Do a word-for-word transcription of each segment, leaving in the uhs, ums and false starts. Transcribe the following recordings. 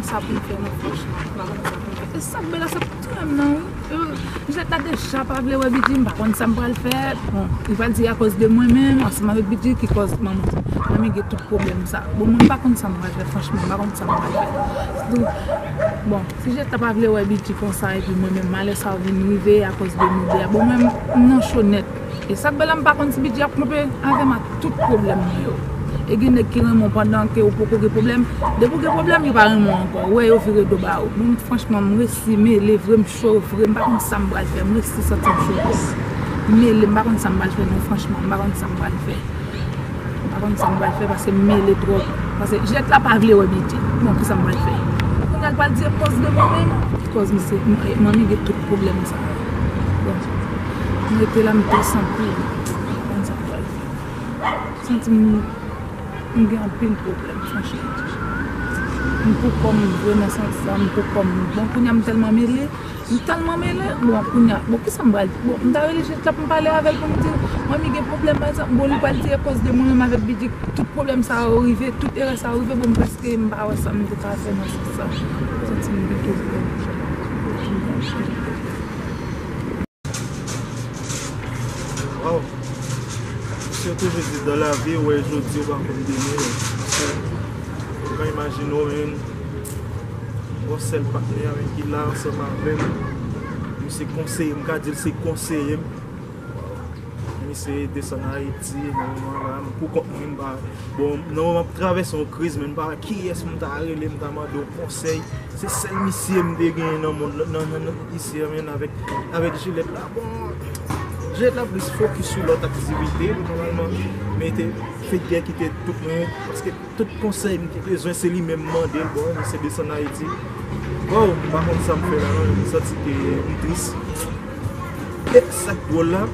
Sa pou m fè non, franchman, m pa konn sa pou m fè. E sa k bèl la, sa k touye m nan, wi. Euh, Jilèt la deja pa vle wè Bidji, m pa konn sa m pral fè. Bon, li pral di akoz de mwen menm, ansanm avèk Bidji, ki kòz manmi, manmi gen tout pwoblèm sa. Bon, mwen m pa konn sa m pral fè, franchman, m pa konn sa m pral fè. Sitou, bon, si Jilèt la pa vle wè Bidji konsa, epi mwen menm, malè sa vin rive akoz de nou de a. Bon, mwen, m nan cho nèt. E sa k bèl la, m pa konn si Bidji ap kanpe avè m ak tout pwoblèm mwen yo. E gen nèg ki renmen w pandan ke ou poko gen pwoblèm. Depi w gen pwoblèm, yo pa renmen w ankò. Ou wè, yo vire do ba ou. Bon, franchman, m resi mele vre, m cho vre, m pa konn sa m pral fè. M resi santi m cho vre. M mele, m pa konn sa m pral fè non, franchman, m pa konn sa m pral fè. M pa konn sa m pral fè paske m mele twòp. Paske Jilèt la pa vle wè Bidji. Bon, kisa m pral fè? Kounye a l pral di e kòz de mwen menm. Kòz misye, m- e, manmi gen tout pwoblèm sa. Bon, m rete la, m très anpil. M pa konn sa m pral fè. M santi m, m gen anpil pwoblèm, franchman. M pou kò m vre nan sans sa, m pou kò m. Bon, kounye a m tèlman mele, m tèlman mele. Bon, kounye a, bon, kisa m pral, bon, m ta rele Jilèt la pou m pale avè l pou m di l, manmi gen pwoblèm, pa egzanp, bon, li pral di e kòz de mwen menm avèk Bidji, tout pwoblèm sa yo rive, tout erè sa yo rive, bon, m prèske m pa wè sa m te ka fè nan sans sa. M santi m gen pwoblèm. Waw. Misye toujou di dan lavi, ou wè jodi, ou pa konn demen. Ou ka imajine w menm, yon sèl patnè a menm ki la ansanm avè m. Misye konseye m, m ka di l se konseye m. Misye desann Ayiti, nan moman la, m pou kont mwen, m pa Bon, nan moman m ap travèse yon kriz, men m pa wè kiyès m ta rele, m ta mande yon konsèy. Se sèl misye m te genyen nan mond lan, nan, nan, nan, isi a, men avèk, avèk Jilèt la. Bon, Jilèt la plis fokis sou lòt aktivite, nòmalman, men te fè gè kite tout mwen, paske tout konsèy m te bezwen, se li menm m mande l, bon, misye desann Ayiti. Waw, m pa konn sa m fè la, non, m santi ke m tris. E sa k dwòl la,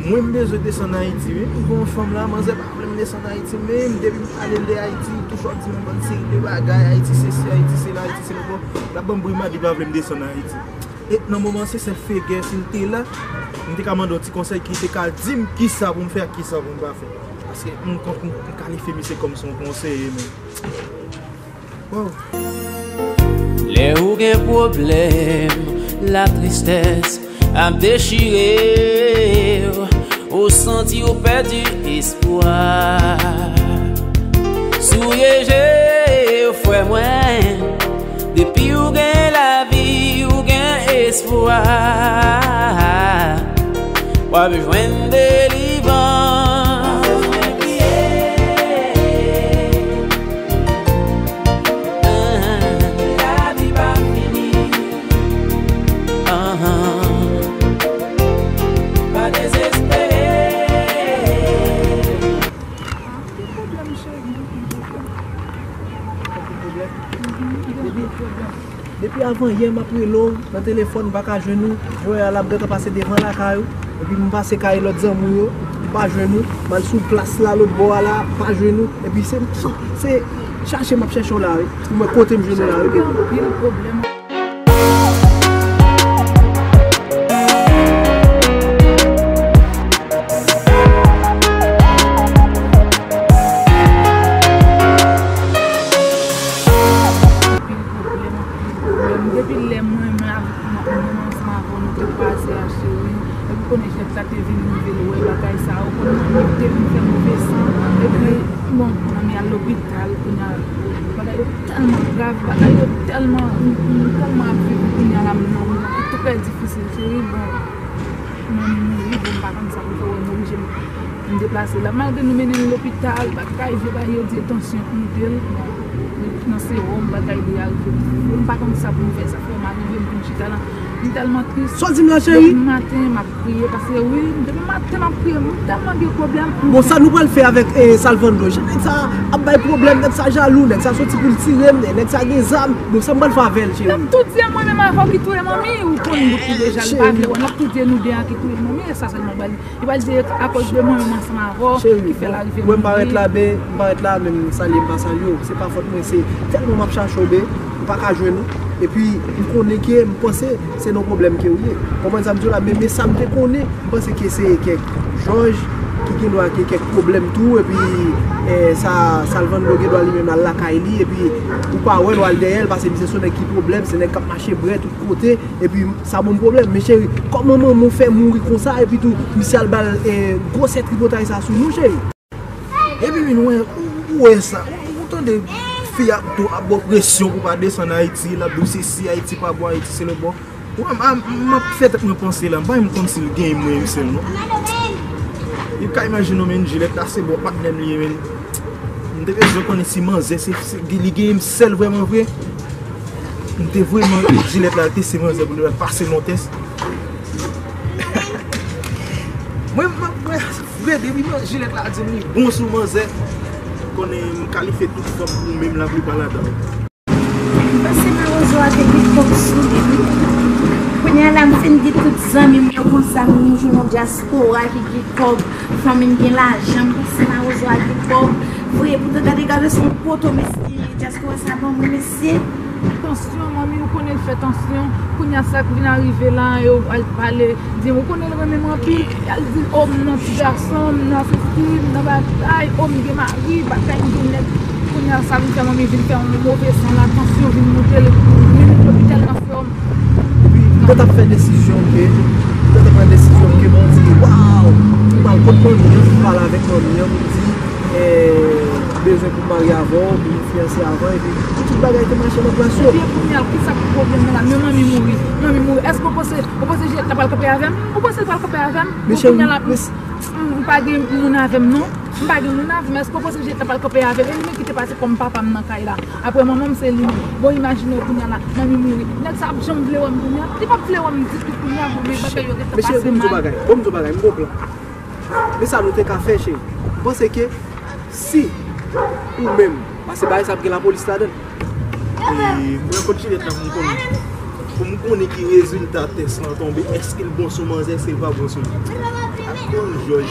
mwen m bezwen desann Ayiti, wi. M gen yon fanm la, manzè pa vle m desann Ayiti, men depi m pale l de Ayiti, li toujou ap di m yon bann seri de bagay, Ayiti sesi, Ayiti sela, Ayiti sela. Bon, l ap ban m brimad, li pa vle m desann Ayiti. E nan moman, se sèl fè gè, si l te la, m te ka mande yon ti konsèy, ki te ka di m kisa pou m fè ak kisa pou m pa fè. Paske m, m, m kalifye misye kòm se yon konseye, men. Wow. Lè ou gen pwoblèm, latristès ap dechire w, ou santi w pèdi espwa. Souye je w, frè mwen, depi w gen lavi, w gen espwa. W ap jwenn delivrans. Lavi pa fini. Pa dezespere. Depi avan yè m ap rele w nan telefòn, m pa ka jwenn ou. Jodi a la, m gentan pase devan lakay ou. Epi m pase kay lòt zanmi w yo, m pa jwenn ou. M al sou plas la, lòt bò a la, m pa jwenn ou. Epi se, se, se chache m ap chache w la, wi. Pou m wè kote m jwenn ou la, wi, baby. Anpil pwoblèm. Anpil pwoblèm, anpil pwoblèm. Depi lè mwen, mwen avèk mwen, mwen ansanm avè w, nou te kwaze a, cheri. Epi konnen Jilèt la te vin rive l wè bagay sa. Ou konn manmi te vin fè move san. Epi, bon, manmi al lopital, kounye a, bagay yo tèlman grav, bagay yo tèlman, m, m tèlman ap viv kounye a la, m nan moman ki trè difisil, cheri. Bon, manmi mouri, bon, m pa konn sa pou m fè, wè m oblije m, m deplase la. Malgre nou mennen l lopital, bagay, vye bagay yo di tansyon monte l, bon, nan sewòm, bagay li a rive. Bon, m pa konn sa pou m fè, sa fè m arive, m konn chita la. M tèlman tris. Sa w di m la, cheri? Depi maten, m ap kriye, paske wi, depi maten, m ap kriye, m tèlman gen pwoblèm. Bon, sa nou pral fè avèk, eh, Salvando? Jan nèg sa ap bay pwoblèm, nèg sa jalou, nèg sa soti pou l tire m, nèg sa gen zam. Bon, sa m pral fè avè l, cheri? L ap tou di e mwen menm avè w ki touye manmi, ou konn bout li deja, li pa vle wè. L ap tou di e nou de a ki touye manmi, e sa sèlman l pral di. Li pral di e akoz de mwen menm ansanm avè w ki fè l arive. Mwen, m parèt la, ben, m parèt la, men m salye, m pa salye w. Se pa fòt mwen, se tèlman m ap chache w, ben, m pa ka jwenn ou. Epi, m konnen ke, m panse se nan pwoblèm ke w ye. Konprann sa m di w la, men, men sa m te konnen, m panse ke se kèk jòj, ki gen dwa gen kèk pwoblèm tou, epi eh, sa, Salvando gen dwa li menm al lakay li, epi ou pa wè l, w al dèyè l, paske misye se yon nèg ki pwoblèm, se nèg k ap mache brè tout kote, epi sa ban m pwoblèm. Men cheri, kòman manman w fè mouri konsa, epi tou, misye al ba l eh, gwosè tripotay sa sou nou, cheri? Epi vin wè, ou, ou wè sa, ou, ou tande fi ap tou ap ba w presyon pou pa desann Ayiti, l ap di w se si Ayiti pa bon, Ayiti se lòt bò. Mwen, m, m, m ap fè tèt mwen panse la, m pa menm konn si l gen mwen menm sèl non. Li ka imajine w, men Jilèt la se bon patnè m li ye, men. M te bezwen konnen si manzè se, se, li gen m sèl vrèman vre. M te vre, men Jilèt la te se manzè pou li pase l yon tès. Mwen, m ap vre, vre, depi men Jilèt la di m li bon sou manzè. Konnen m kalifye tout fanm pou menm laplipa ladan yo. M panse mawozo a te gen kòb sou li wi. Kounye a la m fin di tout zanmi m yo konsa m jwenn yon dyaspora ki gen kòb, fanmi m gen lajan, m panse mawozo a gen kòb. Vre, poutan gade gade se yon poto mesye dyaspora sa ban mwen mesye. Tansyon, manmi, ou konnen l fè tansyon. Kounye a sa k vin arive la, yo al pale. Di, ou konnen l renmen m anpil. Al di, o, m nan ti gason, m nan sesi, m nan bagay, o, m gen mari, bagay, m gen nèg. Kounye a sa vin fè manmi vin fè yon move san la, tansyon vin moute l, li vin lopital nan frè m. Wi, m te t ap fè desizyon ke, m te t ap fè desizyon ke bon di, waw, m pral kot manmi an, m pale avèk manmi an, pou m di, eh, bezwen pou m marye avè w, pou m fiyanse avè w, epi pou tout bagay te mache nan plas yo. Epi kounye a, kisa k pwoblèm nan la? Men manmi mouri. Manmi mouri. Èske w panse, ou panse Jilèt la pral kanpe avè m? Ou panse l pral kanpe avè m? Bon, kounye a la, m, m pa gen moun avè m non. M pa gen moun avè m. Èske w panse Jilèt la pral kanpe avè m? E li menm ki te pase kòm papa m nan kay la. Apre manman m, se li menm. Bon, imajine w kounye a la, manmi mouri. Nèg sa ap janm vle wè m kounye a? Li p ap vle wè m ditou kounye a, bon, men bagay yo gentan pase mal. Mesye, bon, m di w bagay. Bon, m di w bagay. M gon plan. Men sa nou te ka fè, cheri. M panse ke si ou menm, paske bagay sa ap gen lapolis ladan l. E, mwen kot Jilèt la pou m konnen. Pou m konnen ki rezilta tès lan tonbe, èske l bon sou manzè, èske l pa bon sou li. Ak bon jòj.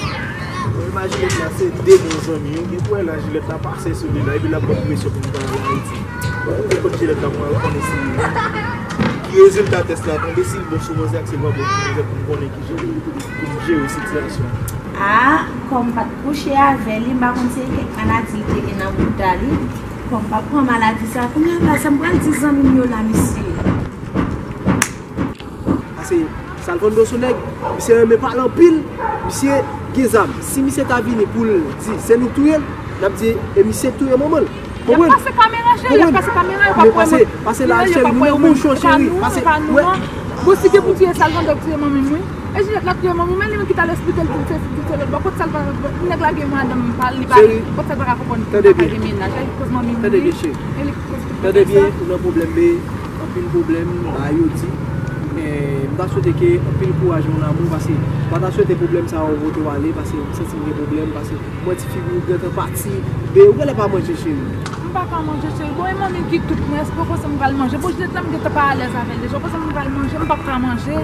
Mwen imajine la se de bon zanmi yo, gen pou wè la Jilèt la pase sou li la, epi l ap ban m presyon pou m pa al Ayiti. Mwen kot Jilèt la pou m al konnen si ki rezilta tès la tonbe, si l bon sou manzè ak si l pa bon sou manzè, pou m konnen ki jan pou m jere sitiyasyon an. Ah, kòm m pa t kouche avè li, m pa konn si e kèk maladi li te gen nan bouda li. Kòm m pa pran maladi sa, kounye a la, sa m pral di zanmi m yo la, mesye? Paske Salvando se yon nèg, misye renmen pale anpil, misye gen zam. Si misye ta vini pou l di se nou k touye l, n ap di e misye k touye manman l. Konprann? Y ap pase kamera, cheri, y ap pase kamera, yo p ap wè mwen. Pase la, cheri, nou nan bon chan, cheri. Pase, wè. Bon, si gen pou tiye Salvando, tiye manmi m, wi. E Jilèt la touye manmi m, men li menm ki t al esplike l pou l se, pou l se lòt bò. Kot Salvando, nèg la gen madanm pa l, li pa, kot Salvando pa ka konprann li pa ka gen mennaj. E li k koz manmi m mouri. E li k koz tout bagay sa. Tande byen, ou nan pwoblèm, men anpil pwoblèm, bagay yo di. Men m ta swete ke anpil kouraj, mon amour, paske m pa ta swete pwoblèm sa yo vote w ale, paske m santi m gen pwoblèm, paske mwen ti figi w gentan pati, men ou genlè pa manje, cheri. M pa ka manje, cheri. Bon, e manmi ki tout mwen, èske w panse m pral manje? Bon, Jilèt la m gentan pa alèz avè l deja. Ou panse m pral manje? M p ap ka manje.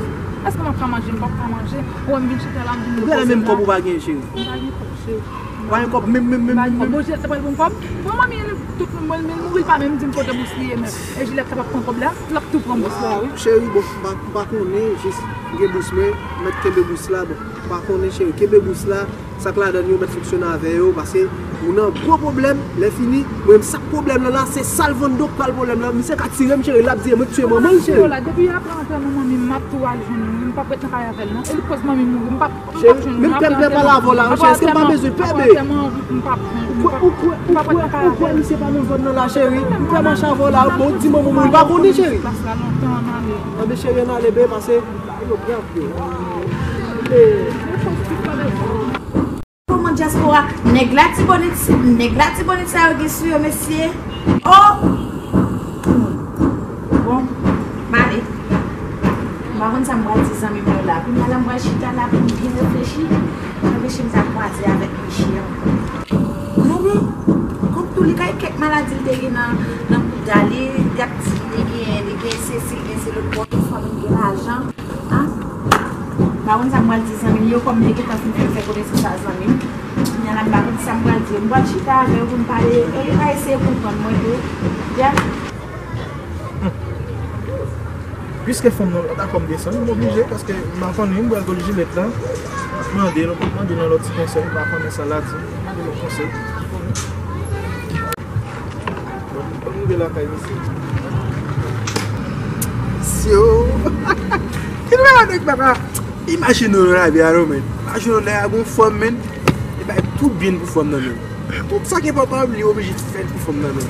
Èske m ap ka manje? M p ap ka manje. Ou wè m vin chita la, m vin repoze m la. Ou genlè menm kòb ou pa gen, cheri. M pa gen kòb, cheri. Ou pa gen kòb menm, menm, menm, menm. M pa gen kòb. Bon, Jilèt ta pral pran kòb. Bon, manmi, tout moun, mwen, mwen mouri pa menm di m kote bous li ye menm. E Jilèt ta pral pran kòb la, l ap tou pran bous la, wi. Cheri, bon, m pa, m pa konnen, jis m gen bous mwen, m mèt kenbe bous la, bon, m pa konnen, cheri, kenbe bous la. Sa k ladan yo mèt fonksyone avè yo, paske ou nan gwo pwoblèm, lè fini, mwen menm sa k pwoblèm nan la, se Salvando k pral pwoblèm nan, misye ka tire m, cheri, l ap di mwen k tiye manman l, cheri. Depi apre antèman manmi m, m ap tou al jwenn li, m p ap ret nan kay avè l non, e li k koz manmi m mouri, m p ap, m p ap jwenn li, m p ap jwenn li, m ap pale avè w la, wi, cheri, èske m pa bezwen pè, bebe? Ou kwè, ou kwè, ou kwè, ou kwè misye pa nan zòn nan la, cheri, m fè mache avè w la, bon, di manman m, ou pa konnen, cheri. Anben, cheri, ann ale, bebe, paske Kòman dyaspora? Nèg Latibonit, nèg Latibonit sa yo gen sou yo, mesye. Oh! Bon, m ale. M pa konn sa m pral di zanmi m yo la. Kounye a la, m pral chita la pou m byen reflechi. Reflechi m ta kwaze avèk mesye an. Manmi, kòm tou li kay kèk maladi l te gen nan, nan bouda li, y ap di li gen, li gen sesi, li gen se lòt bò, tout fanmi l gen lajan. Ah, m pa konn sa m pral di zanmi m yo, kòm m te gentan fin fè, fè konesans ak zanmi m. Kounye a la, m pa konn sa m pral di yo. M pral chita avè yo pou m pale, e yo ka eseye konprann mwen tou. Ya. Piske fanm nan pa dakò m desann, m oblije, paske m pa konnen, m pral kòl Jilèt la. M ap mande l, m ap mande l yon lòt ti konsèy, m pa konnen sa l a di, m ap mande l yon konsèy. Bon, m rive lakay misye. Misye, o. Ki bagay nèg papa? Imajine w nan lavi a non, men. Imajine w nèg la gon fanm, men. Li bay tout byen l pou fanm nan, men. Tout sa ki enpòtan, li oblije fè l pou fanm nan, men.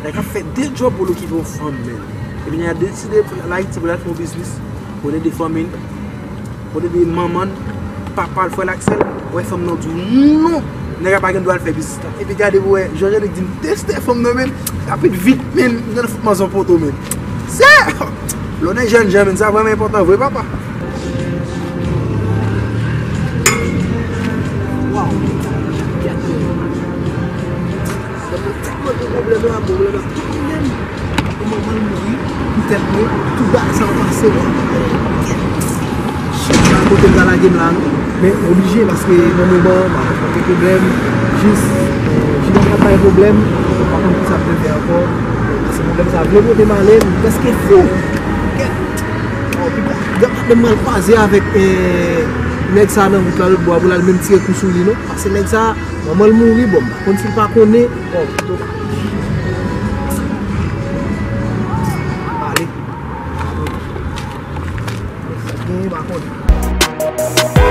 Nèg ap fè de djòb pou l okipe yon fanm, men. Epi nèg la deside pou l al Ayiti pou l al fè yon biznis. Pou l ede fanmi l. Pou l ede manman l, papa l, frè l ak sè l. Wè fanm nan di w non. Nèg la pa gen dwa al fè biznis la. Epi gade pou wè, jan Jean-Luc di m teste fanm nan, men. Rapid vit, men. M nan fout manzè poto, men. Sè! Lè w nan jèn jan, men, sa vrèman enpòtan vre, papa. Waw. Gade. Gade, tèlman gen pwoblèm la, pwoblèm la, tout pwoblèm. Pou manman l mouri, pou tèt mwen, tout bagay sa yo pase, mwen. Chita kote m ta lage m la, non. Men oblije, paske nan moman, m ap rankontre pwoblèm, jis, eh, jis m ap bay pwoblèm, m pa konn kisa m vle fè ankò. Paske pwoblèm sa vle pote m ale, m prèske fou. Kèt. Oh, piga, gad madanm mwen al kwaze avèk, eh, nèg sa nan wout la lòt bò a pou l al menm tire kou sou li, non. Paske nèg sa, manman l mouri, bon, m pa konn si l pa konnen. Oh, pito. Ale. Genyen, m pa konnen.